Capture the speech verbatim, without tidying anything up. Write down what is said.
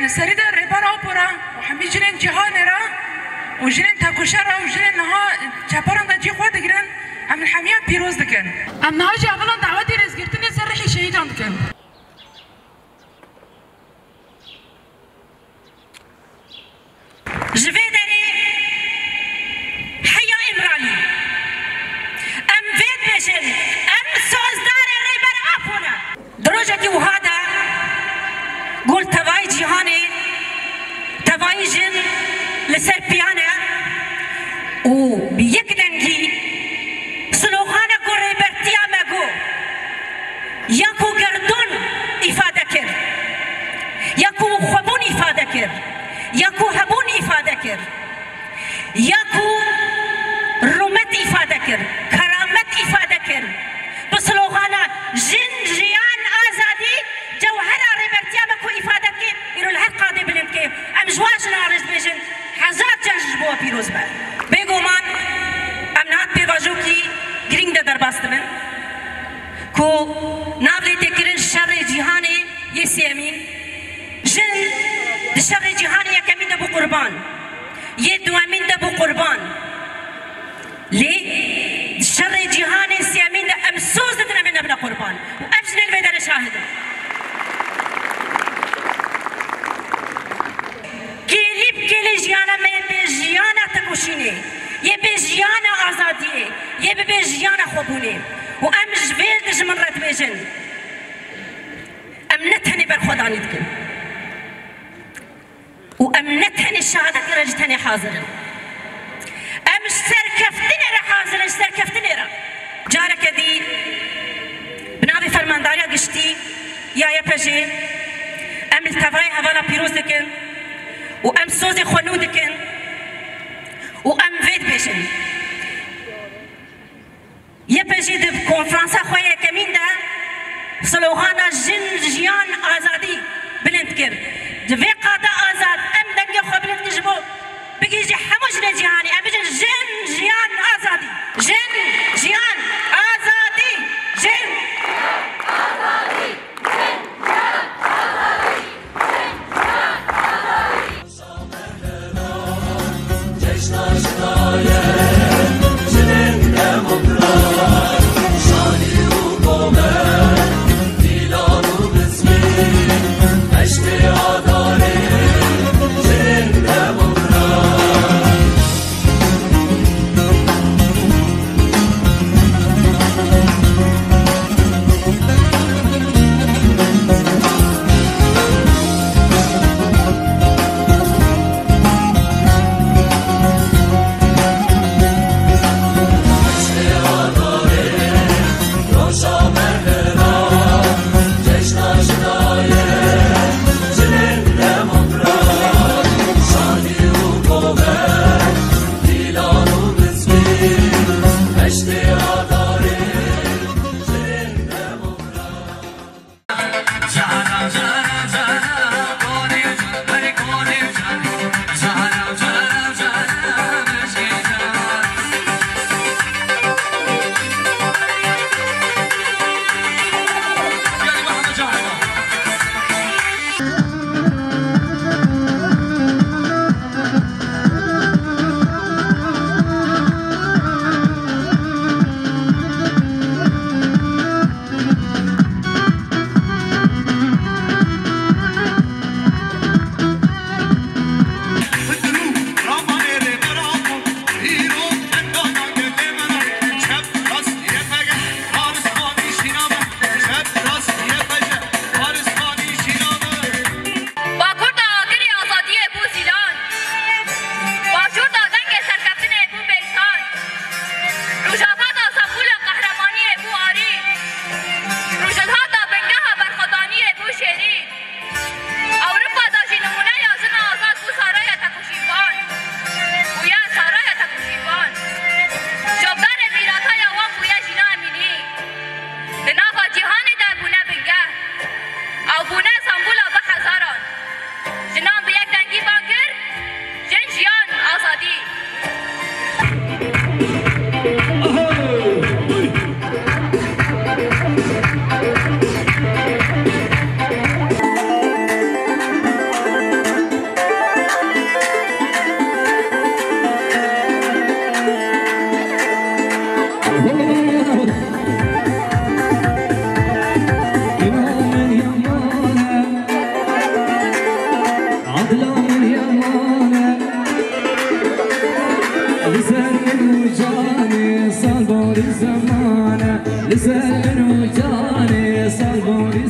Li serî de Rêber Apo re û hemî jinên cîhanê re û jinên tekoşe re û jinên niha çeperan de cî xwe digirin, em li hemiyan pîroz dikin. Em niha jî hevilan dawetê rêzgirtinê ser rihê şehîdan dikin. Ji vê derê heya Îmralî. Em vê dibêjin, em sozdarê Rêber Apo ne. Di rojekî wiha de, ku li tevayî cîhanê, tevayî jin li ser piyan e û bi yek dengî sloganek ku rêbertiya me got, ya ku gerdûn îfade kir, ya ku xwebûn îfade kir, ya ku hebûn îfade kir, ya ku rûmet îfade kir, keramet îfade kir, bi slogana jin, jiyan, azadî, cewhera rêbertiya me ku îfade kir, îro li her qadê bilind kir. Em ji wan jinan re dibêjin, hezar cejn ji bo we pîroz be. Bêguman em niha di pêvajoyekî girîng de derbas dibin ku nav lê tê kirin şerê cîhanê yê sêyemîn. Jin di şerê cîhanê yekemîn de bû qurban, yê duwemîn de bû qurban. Lê di şerê cîhanê sêyemîn de em soz didin em ê nebine qurban. Û ev jinên vê derê şahid in. Kêlî bi kêlî jiyana me yê bê jiyana tekoşînê, yê bê jiyana azadiyê, yê bibê jiyana xwebûnê. Û em ji vê dijmin re dibêjin, em ne tenê berxwedanî dikin. Û em ne tenê şehadetê re jî tenê hazir in. Em ji serkeftinê re hazir in, ji serkeftinê re. Careke dî bi navê Fermandariya Giştî ya Y P G em li tevayê hevala pîroz dikin û em sozê xwe nû dikin û em vê dibêjin. Y P G di konferansa xwe yekemîn de slogana jin, jiyan, azadî bilind kir. Di vê qada azad em dengê xwe bilind kir ji bo bigihîjî hemû jinê cîhanê. Em bijin jin, jiyan, azadî. Jin, jiyan, azadî. Jin. Selamın yamane. Li ser min û canê salborî zemane. Li ser min û canê salborî